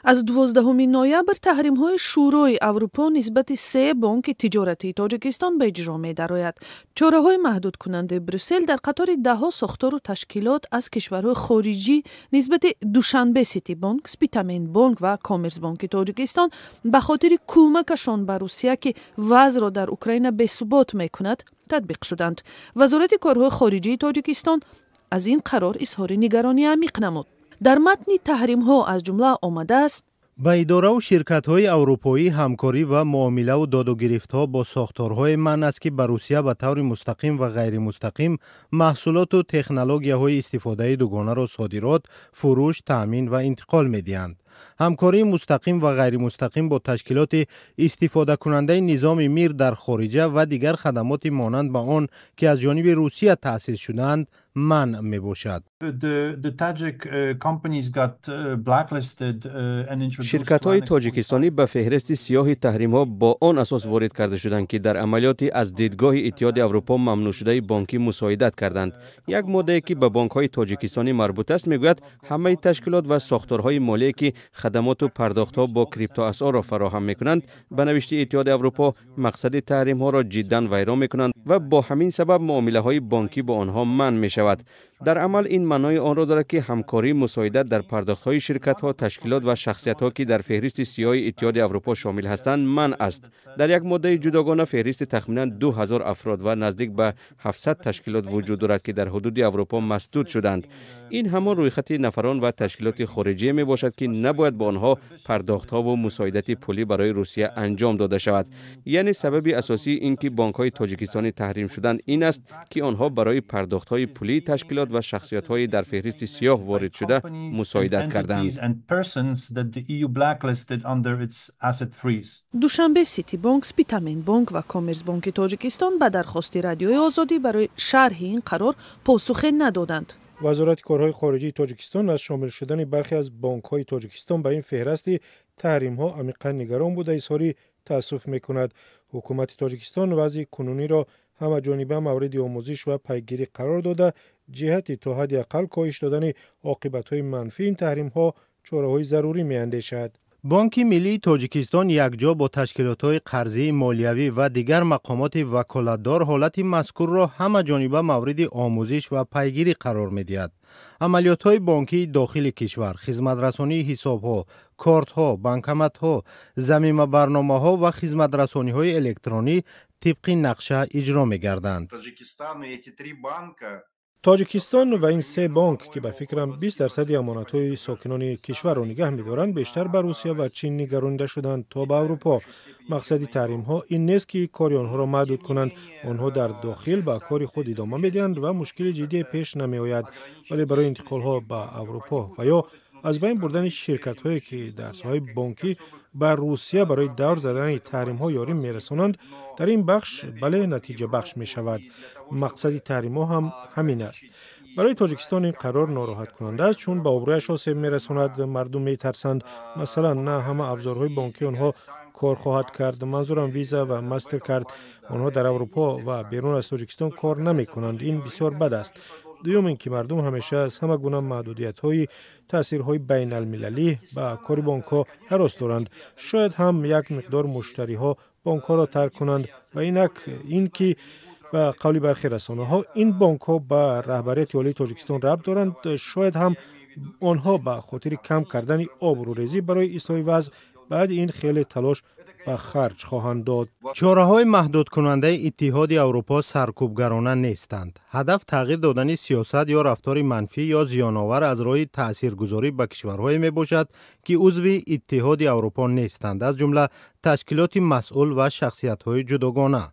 Аз 12 ноябр таҳримҳои Шӯрои Аврупо нисбати се бонки тиҷоратии Тоҷикистон ба иҷро медарояд. Чораҳои маҳдудкунандаи Брюссел дар қатори даҳҳо сохтору ташкилот аз кишварҳои хориҷӣ нисбати Душанбе Сити Бонк, Спитамен Бонк ва Коммерсбонки Тоҷикистон ба хотири кӯмакашон ба Русия, ки вазъро дар Украина бесубот мекунад, татбиқ шуданд. Вазорати корҳои хориҷии Тоҷикистон аз ин қарор изҳори нигаронии амиқ намуд. Дар матни таҳримҳо аз ҷумла омадааст: Ба идораву ширкатҳои аврупоӣ ҳамкорӣ ва муомилаву додугирифтҳо бо сохторҳое манъ аст, ки ба Русия ба таври мустақим ва ғайримустақим маҳсулоту технологияҳои истифодаи дугонаро содирот, фурӯш, таъмин ва интиқол медиҳанд. Ҳамкории мустақим ва ғайримустақим бо ташкилоти истифодакунандаи низоми Мир дар хориҷа ва дигар хадамоти монанд ба он, ки аз ҷониби Русия таъсис шудаанд, манъ мебошад. Ширкатҳои тоҷикистонӣ ба феҳристи сиёҳи таҳримҳо бо он асос ворид карда шуданд, ки дар амалиёти аз дидгоҳи Иттиҳоди Аврупо мамнӯъшудаи бонкӣ мусоидат карданд. Як моддае, ки ба бонкҳои тоҷикистонӣ марбут аст, мегӯяд, ҳамаи ташкилот ва сохторҳои молие, ки хадамоту пардохтҳо бо криптоасъорро фароҳам мекунанд, ба навишти Иттиҳоди Аврупо, мақсади таҳримҳоро ҷиддан вайрон мекунанд ва бо ҳамин сабаб муомилаҳои бонкӣ бо онҳо манъ мешавад. Дар амал ин маънои онро дорад, ки ҳамкории мусоидат дар пардохтҳои ширкатҳо, ташкилот ва шахсиятҳо, ки дар феҳристи сиёҳи Иттиҳоди Аврупо шомил ҳастанд, манъ аст. Дар як моддаи ҷудогона феҳристи тахминан 2000 афрод ва наздик ба 700 ташкилот вуҷуд дорад, ки дар ҳудуди Аврупо масдуд шуданд. Ин ҳамон рӯйхати нафарон ва ташкилоти хориҷие мебошад, ки набояд бо онҳо пардохтҳову мусоидати пулӣ барои Русия анҷом дода шавад. Яъне сабаби асосии ин ки бонкҳои тоҷикистонӣ таҳрим шуданд, ин аст, ки онҳо барои пардохтҳои пулии ташкилот ва шахсиятҳои дар феҳристи сиёҳ ворид шуда мусоидат карданд. Душанбе Сити Бонк, Спитамен Бонк ва Коммерсбонки Тоҷикистон ба дархости Радиои Озодӣ барои шарҳи ин қарор посухе надоданд. Вазорати корҳои хориҷии Тоҷикистон аз шомил шудани баъзе аз бонкҳои Тоҷикистон ба ин феҳрасти таҳримҳо амиқан нигарон буда, изҳори таассуф мекунад. Ҳукумати Тоҷикистон вазъи кунуниро ҳамаҷониба мавриди омӯзиш ва пайгирӣ қарор дода, ҷиҳати то ҳадди ақал коҳиш додани оқибатҳои манфии ин таҳримҳо чораҳои зарурӣ меандешад. Бонки миллии Тоҷикистон якҷо бо ташкилотҳои қарзии молиявӣ ва дигар мақомоти ваколатдор ҳолати мазкурро ҳамаҷониба мавриди омӯзиш ва пайгирӣ қарор медиҳад. Амалиётҳои бонкии дохили кишвар, хизматрасонии ҳисобҳо, кортҳо, банкоматҳо, замимабарномаҳо ва хизматрасониҳои электронӣ тибқи нақша иҷро мегарданд. Тоҷикистон ва ин се бонк, ки ба фикрам 20 дарсади амонатҳои сокинони кишварро нигаҳ медоранд, бештар ба Русия ва Чин нигаронида шуданд, то ба Аврупо. Мақсади таҳримҳо ин нест, ки кори онҳоро маҳдуд кунанд. Онҳо дар дохил ба кори худ идома медиҳанд ва мушкили ҷиддие пеш намеояд, вале барои интиқолҳо ба Аврупо ва ё аз байн бурдани ширкатҳое, ки дар соҳаи бонкӣ ба Русия барои давр задани таҳримҳо ёрӣ мерасонанд, дар ин бахш бале, натиҷабахш мешавад. Мақсади таҳримҳо ҳам ҳамин аст. Барои Тоҷикистон ин қарор нороҳаткунанда аст, чун ба обрӯяш осеб мерасонад. Мардум метарсанд, масалан, на ҳама абзорҳои бонкии онҳо кор хоҳад кард, манзурам Виза ва Мастеркард. Онҳо дар Аврупо ва берун аз Тоҷикистон кор намекунанд. Ин бисёр бад аст. Дуюм ин ки мардум ҳамеша аз ҳама гуна маҳдудиятҳои таъсирҳои байналмилалӣ ба кори бонкҳо ҳарос доранд. Шояд ҳам як миқдор муштариҳо бонкҳоро тарк кунанд. Ва инак ин ки ба қавли бархе расонаҳо ин бонкҳо ба раҳбарияти олии Тоҷикистон рабт доранд, шояд ҳам онҳо ба хотири кам кардани обрӯрезӣ барои ислоҳи вазъ баъди ин хеле талош ба харҷ хоҳанд дод. Чораҳои маҳдудкунандаи Иттиҳоди Аврупо саркӯбгарона нестанд. Ҳадаф тағйир додани сиёсат ё рафтори манфӣ ё зиёновар аз роҳи таъсиргузорӣ ба кишварҳое мебошад, ки узви Иттиҳоди Аврупо нестанд, аз ҷумла ташкилоти масъул ва шахсиятҳои ҷудогона.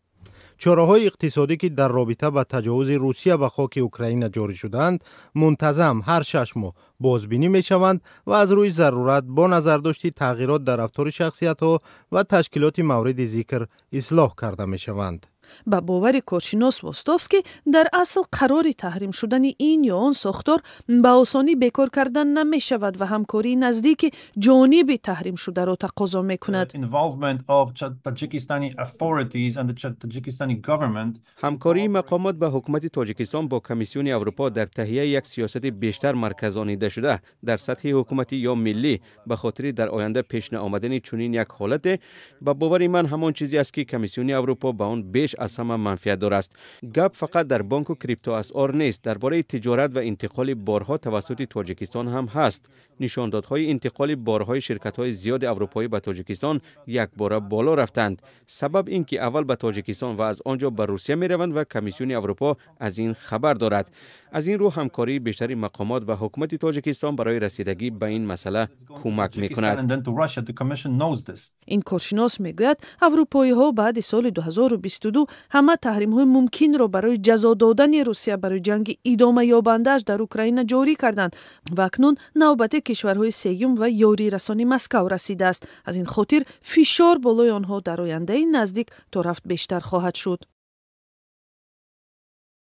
Чораҳои иқтисодӣ, ки дар робита ба таҷовузи Русия ба хоки Украина ҷорӣ шудаанд, мунтазам ҳар 6 моҳ бозбинӣ мешаванд ва аз рӯи зарурат бо назардошти тағйирот дар рафтори шахсиятҳо ва ташкилоти мавриди зикр ислоҳ карда мешаванд. Ба бовари коршинос Востовский, дар асл қарори таҳрим шудани ин ё он сохтор ба осонӣ бекор кардан намешавад ва ҳамкории наздики ҷониби таҳримшударо тақозо мекунад. Involvement of Tajikistani authorities and the Tajikistani government. Ҳамкории мақомот ба ҳукумати Тоҷикистон бо Комиссиони Аврупо дар таҳияи як сиёсати бештар марказонидашуда дар сатҳи ҳукуматӣ ё миллӣ ба хотири дар оянда пеш наомадани чунин як ҳолате, ба бовари ман, ҳамон чизе аст, ки Комиссиони Аврупо ба он беш аз ҳама манфиатдор аст. Гап фақат дар бонку криптоасъор нест, дар бораи тиҷорат ва интиқоли борҳо тавассути Тоҷикистон ҳам ҳаст. Нишондодҳои интиқоли борҳои ширкатҳои зиёди аврупоӣ ба Тоҷикистон якбора боло рафтанд. Сабаб ин ки аввал ба Тоҷикистон ва аз он ҷо ба Русия мераванд ва Комиссиони Аврупо аз ин хабар дорад. Аз ин рӯ ҳамкории бештари мақомот ва ҳукумати Тоҷикистон барои расидагӣ ба ин масъала кӯмак мекунад. Ин коршинос мегӯяд, аврупоиҳо баъди соли 2022 ҳама таҳримҳои мумкинро барои ҷазо додани Русия барои ҷанги идомаёбандааш дар Украина ҷорӣ карданд ва акнун навбати кишварҳои сеюм ва ёрирасони Москав расидааст. Аз ин хотир фишор болои онҳо дар ояндаи наздик то рафт бештар хоҳад шуд.